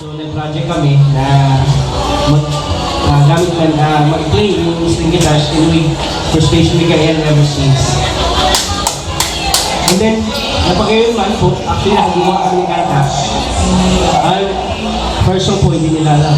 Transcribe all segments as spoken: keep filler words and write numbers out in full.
So, nag-project kami na mag-, ah, gamit man, ah, mag-play yung string guitars, and we, first station, Mikael ever since. And then, napagayon man po, actually, nakagumawa kami ng kanta. Ang first song po, hindi nila alam.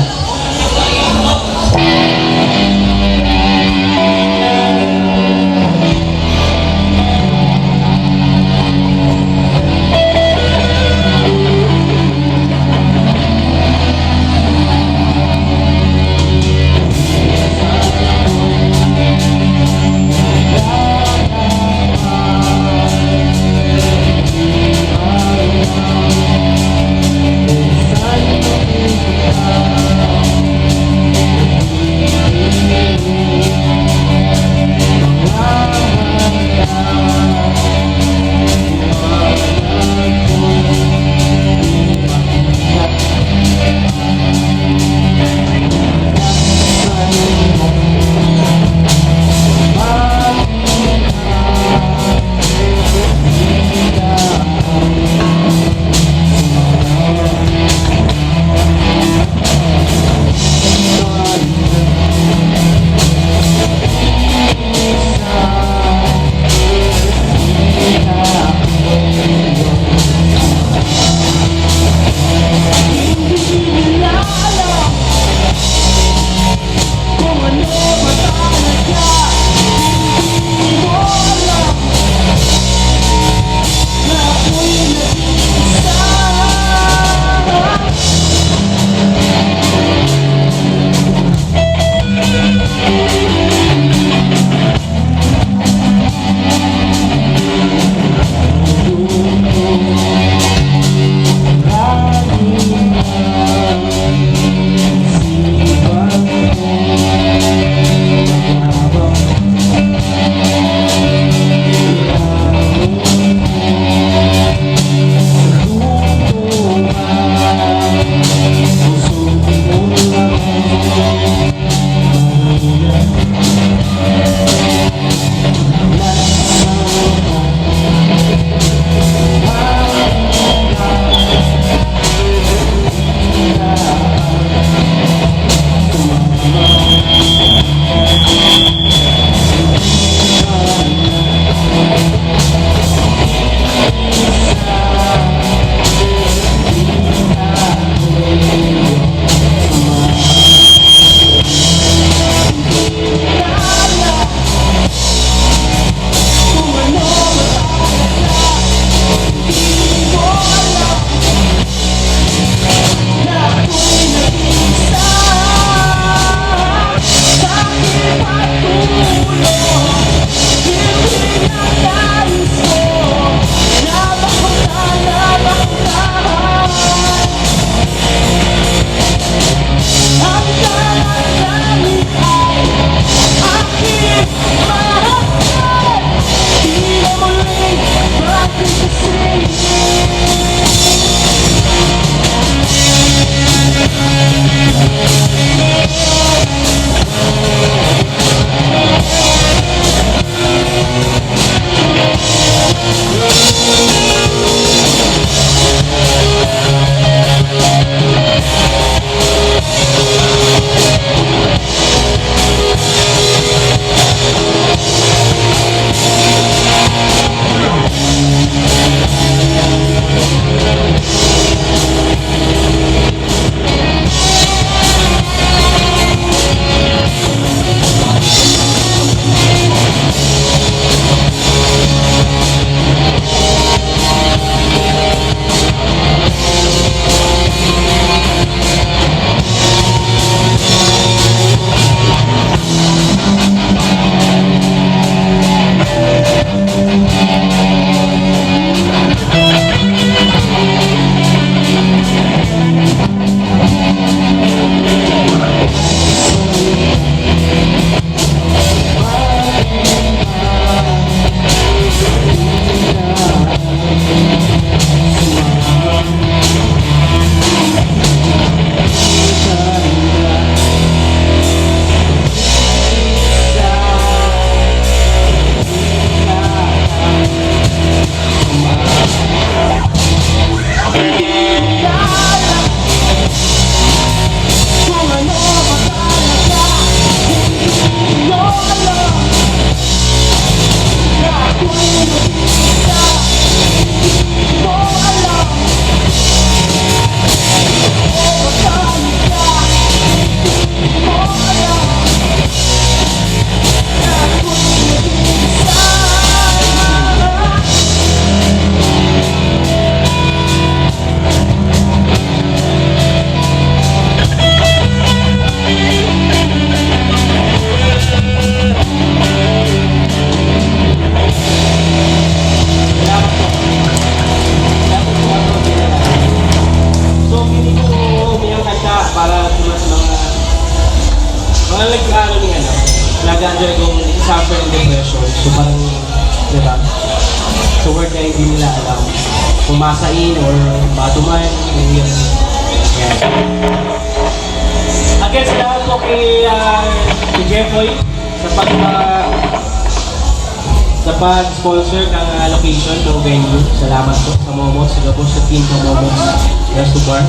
Oo, may kanta para sa mga, mga nag-ano ni ano, nag-undergo ng suffering depression. So parang, di ba? So word na hindi nila alam kung masain or matuman, yun yun. Yan. Again, salamat po kay, ah, kay Jeffoy sa pag, ah, sa pag-sponsor ng, ah, location, ng venue. Salamat po sa Momos, sa gabos sa team sa Momos Resto Bar.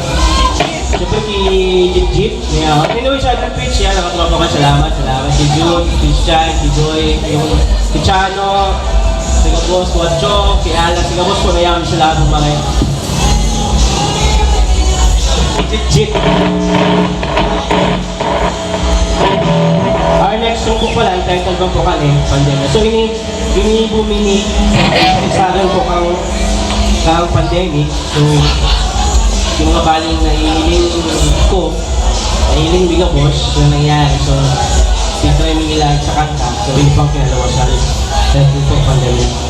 Siyempre, kay Jeep Jeep. Yeah. Anyway, sa other pitch, yan, nakatropa ko. Salamat, salamat. Si Jun, Christian, si Joy, yung si Chano, si Gabos, Wacho, si Alan, si Gabos po, na yan, salamat mga yan. Jeep Jeep. Our next song po pala, ang title po kani, Pandemya. So, ini, ini bumini, sa akin po kang, kang pandemic. So, yung mga baling nahihiling ko, nahihiling mi gabos, yung nangyari. So, tinry mi nila sa kanta. So, yun po ang kinalawasan. Title po, Pandemya.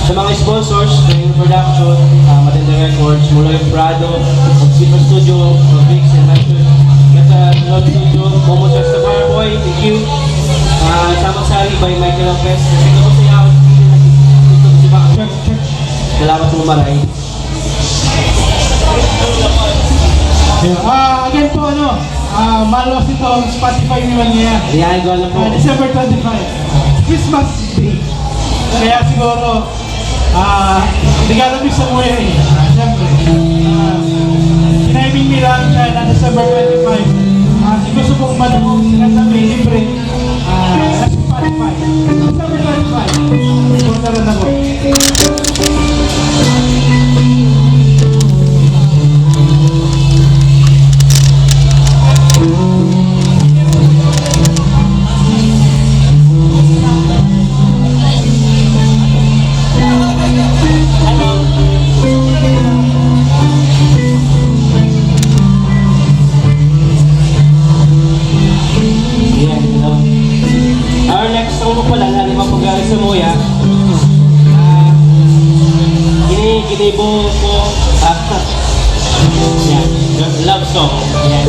Sa mga sponsors, Train Production, ah, Matenda Records, Muloy Prado, Obsidian Studio, Mix and Master, Meta Love Studio, Momo Trust the Fireboy, thank you. Ah, Tamang Sari by Michael Lopez. Ito po sa yaon, dito po si Baka. Check, check. Salamat po, maray. Yeah. Ah, again po, ano, ah, malos itong Spotify ni Mania. Ayan, go na po. Ah, December twenty-five. Christmas Day. Kaya siguro, ah, regalo mi sa Muya eh. Ah, siyempre. Ah, tiniming mi lang siya na December twenty-five. Ah, si gusto pong madungog, sinasabay, libre. Ah, nasa Spotify. Nasa Spotify. Suportaran na po. Yan, no? Our next song po pala na limang pagkain sa Muya. Ah, gini-, ginibo ko. Ah, yan. Love song. Yan.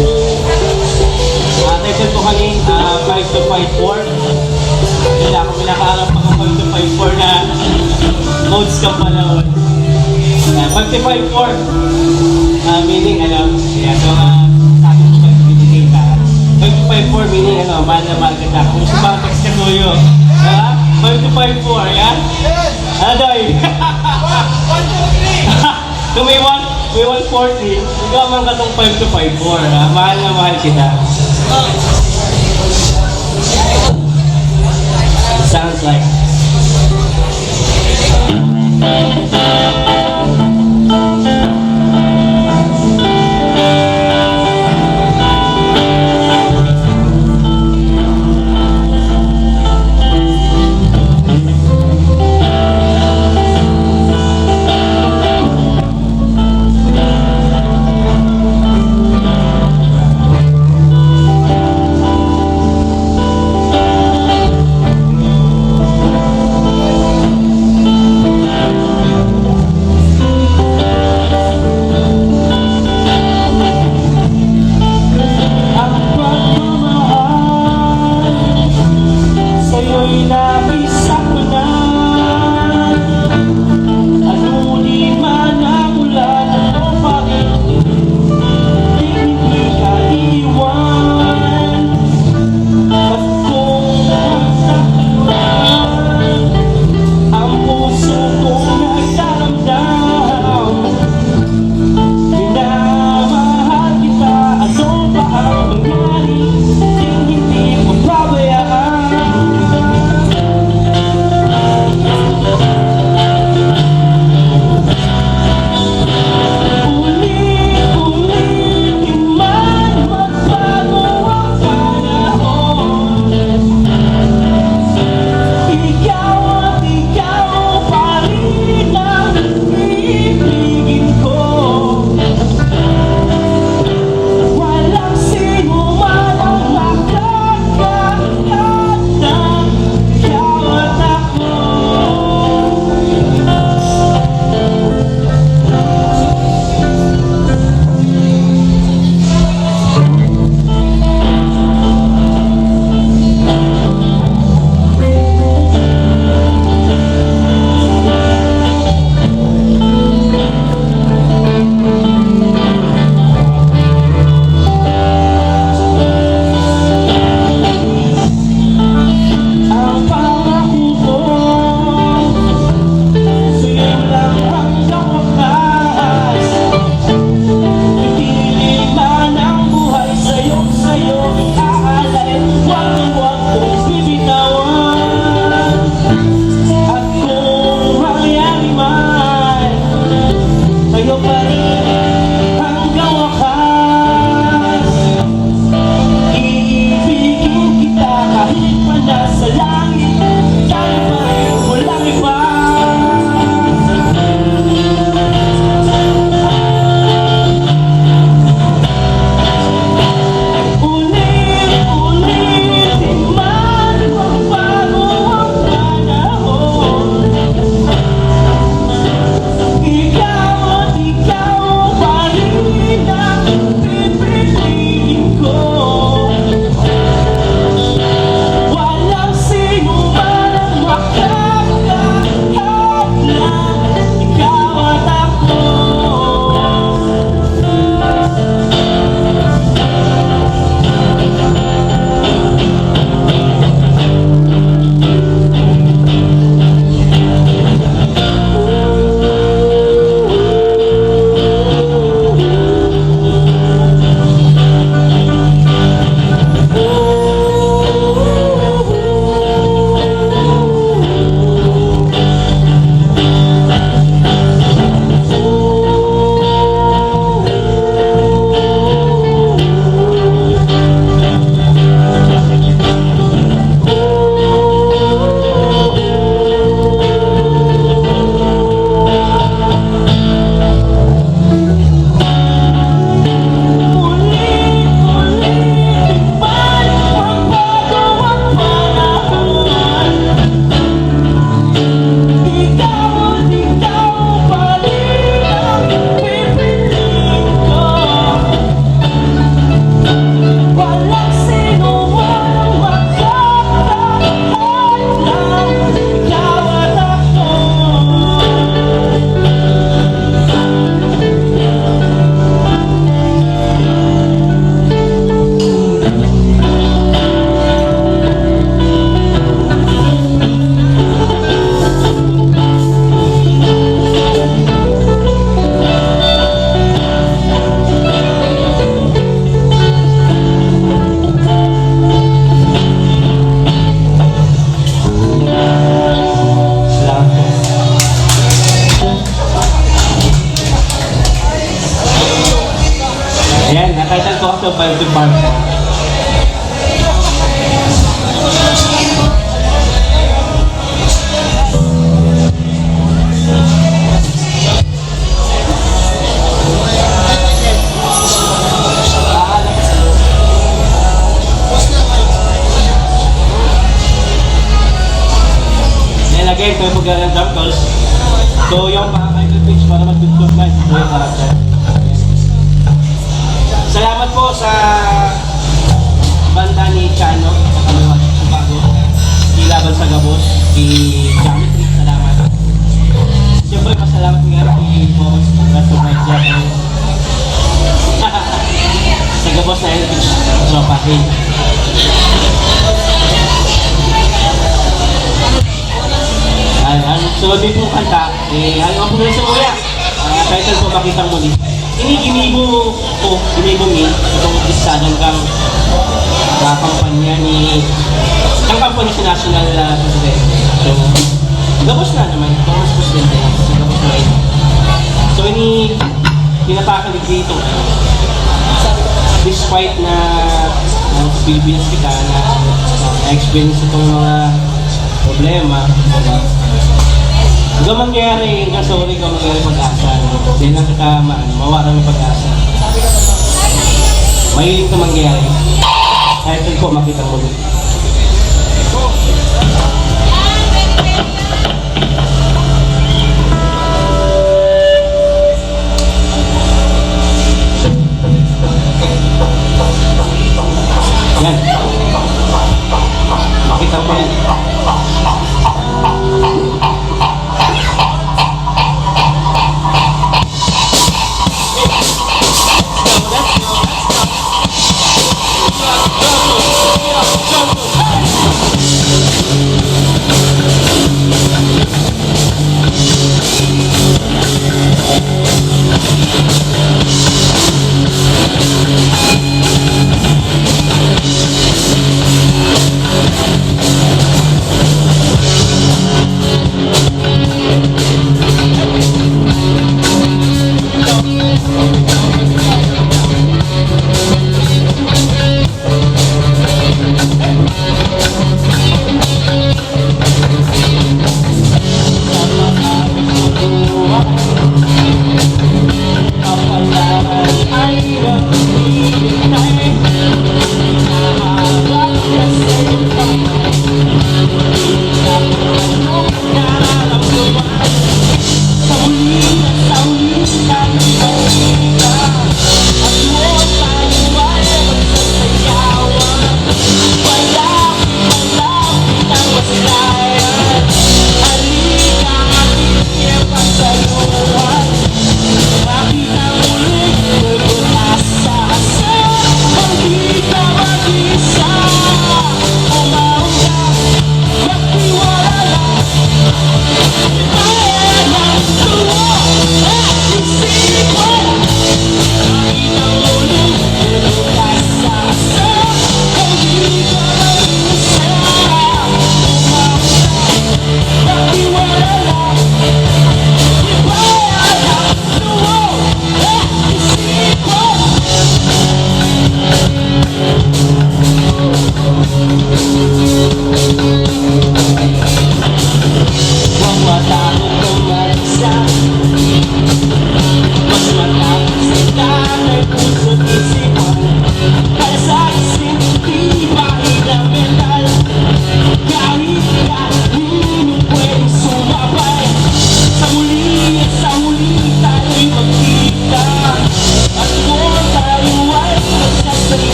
Ah, title po kani, ah, Five to Five Four. Yun lang, kung pinakaarap ako, five to five four na modes ka panahon. Ah, five to five four. Ah, meaning, ano, kaya ito, ah, sabi ko, five to five four, meaning, ano, mahal na mahal kita. Kung sa mga text ka, Tuyo, ha? Five to five four, yan? Ano, Doy? One, one, two, three. Kung may one, may one forty, ikaw man katong five to five four, ha? Mahal na mahal kita. Sounds like Department. Then again, kung magandang dumbbells, so yung mga idol page para magtugtog na, ito yung character. Salamat po sa banda ni Chano, sa Kaliwat, sa Bago. Di laban sa gabos, di Geometry, salamat. Siyempre, pasalamat nga si Boss, Boss Mike Jack, sa gabos na Eldridge, tropa, hey. Ay, ang sunod din pong kanta, eh, ano ang pong sa kuya? Ah, title po, Makitang Muli. Ini ginibo ko, ginibo mi, itong bisadan kang, ah, kampanya ni, kang kampanya sa National, ah, President. So, gabos na naman, kung mas presidente na, sa gabos na rin. So, ini, pinapakagagay ito. Despite na, ah, sa Pilipinas kita na, ah, experience itong mga problema, diba? Huwag mangyari, sorry, huwag mangyari pag-asa. Hindi lang kita ma-, mawara ng pag-asa. Mahiling ka mangyari. Kahit po, makita mo din. Yan. Makita mo yan.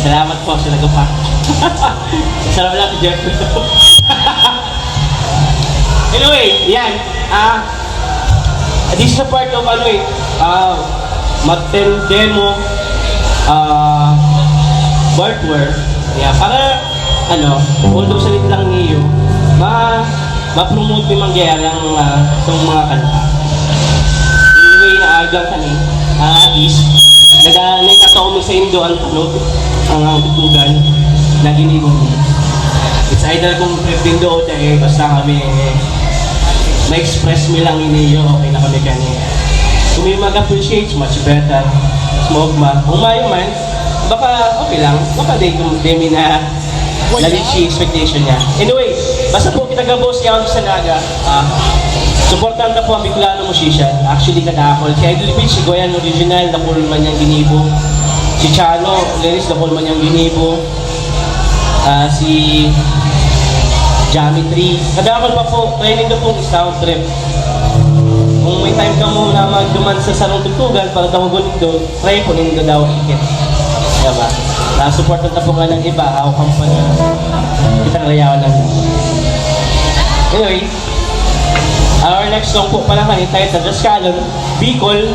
Salamat po sa nagpa-, Salamat lang si Jeffrey. Anyway, yan. Ah, this is a part of, ano eh, ah, mag-demo, ah, workwear. Yeah, para, ano, although salit lang niyo, ma-, ma-promote ni Manggera ang, ah, itong mga kanta. Anyway, naagang kami, ah, at least, naga-, naikataw mi saindo ang tanog, ang, ang tutugan na ginibo mi. It's either kung trip nindo o dai, basta kami, ma-express mi lang ini, okay na kami kani. Kung may mag-appreciate, much better. Mas maugma. Kung mayo man, baka okay lang. Baka di, di mi na na-reach yung expectation niya. Anyway, basta po kita gabos niya sa Naga. Ah, suportahan ta po ang Bicolano musician. Actually, kadakol. Si Idol Beach, si Goyan Original, dakul man niyang ginibo. Si Chano, Leris, dakul man niyang ginibo. Ah, si Geometry. Kadakol pa po, training na pong sound trip. Kung may time ka mo na magduman sa sarong tugtugan para dawagon ito, try po ninyo daw ikit. Diba? Nasuportan na po nga ng iba, ako kang pa na kitang rayawan lang. Anyway, our next song po pala kan entitled Rascalon, Bicol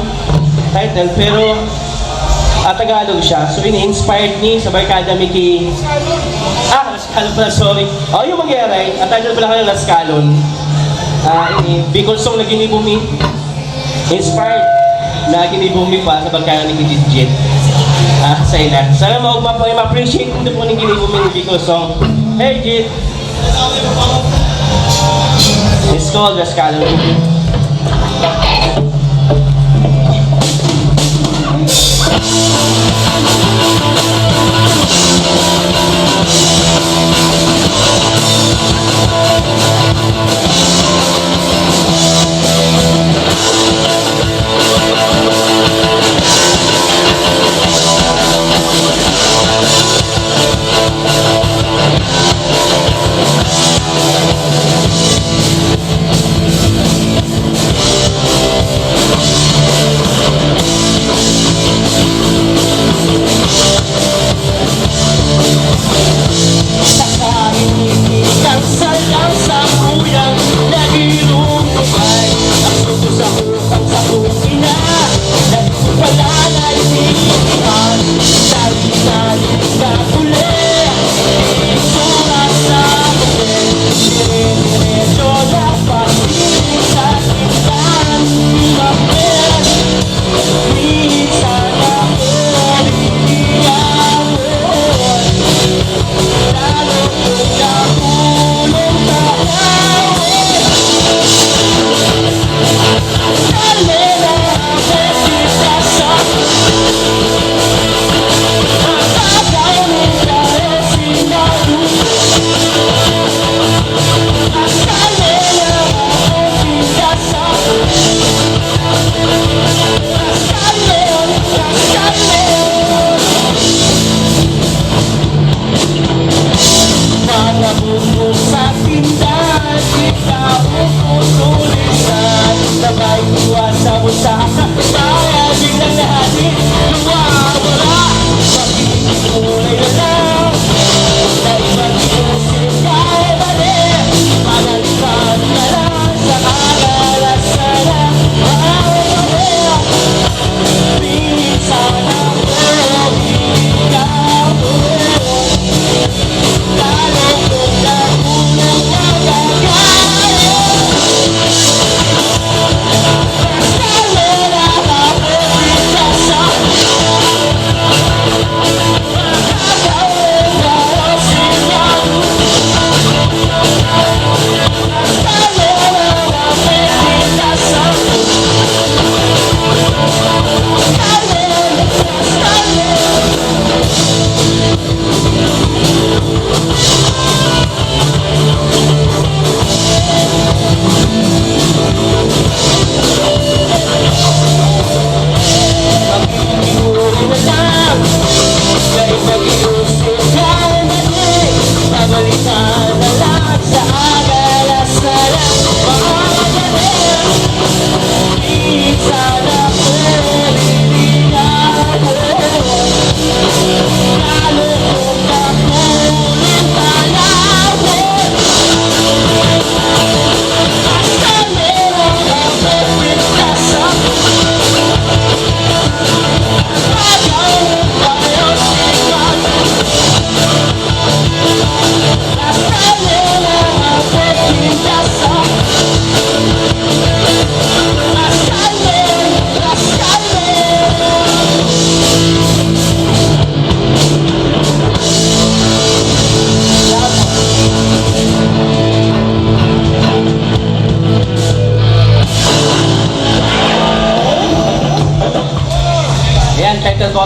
title, pero ah, Tagalog siya. So, ini-inspired ni sa barkada mi ki, ah, Rascalon pala, sorry. Oh, yung Manggera, ang title pala kan Rascalon. Ah, ini, Bicol song na ginibo mi. Inspired na ginibo mi pa sa pagkain ni Jit Jit. Ah, sa ina. Sana maugma po, ma-appreciate nito po ni ginibo mi ni Bicol song. Hey, Jit! It's called Rascalon.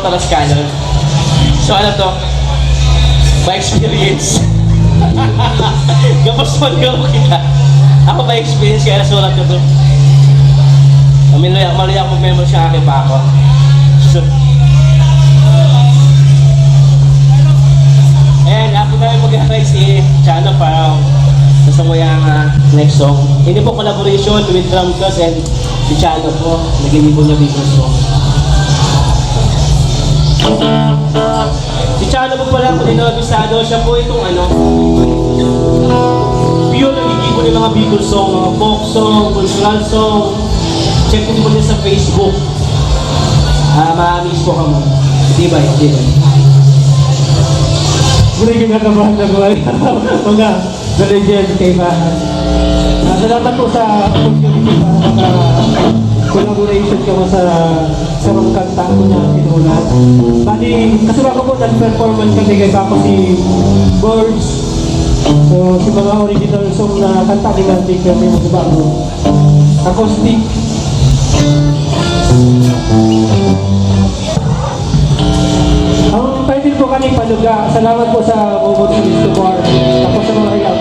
Para sa canon. So, ano to? By experience. Gabos man gabo kita. Ako by experience, kaya nasulat ko to. Maluya, maluya ako mag-memorize sa akin pa ako. So, ayan, ako na yung mag-aray si Chano para sa Sangwayanga next song. Ini po collaboration with Drum Class and Si Chano po, naginibo niya Bicol Song. Si Chano po pala, kung di na abisado, siya po itong ano, pure nagigibo ng mga Bicol Song, mga folk song, cultural song. Check niyo po niya sa Facebook. Ah, ma-miss po kamo. Di ba? Di ba? Hindi, kinakabahan na ko. Mga The legend, kaibahan. Ah, salamat po sa opportunity para maka-collaboration kamo sa sarong kanta ko na sinulat. Bali, kasurat ko po, nag-performance kami kay Paco si Gorge. So, si mga original song na kanta ni Mandy, kami mo sa bago. Acoustic. Ang title po kani, Paluga. Salamat po sa Momo Studio Bar. Tapos sa mga hiyaw.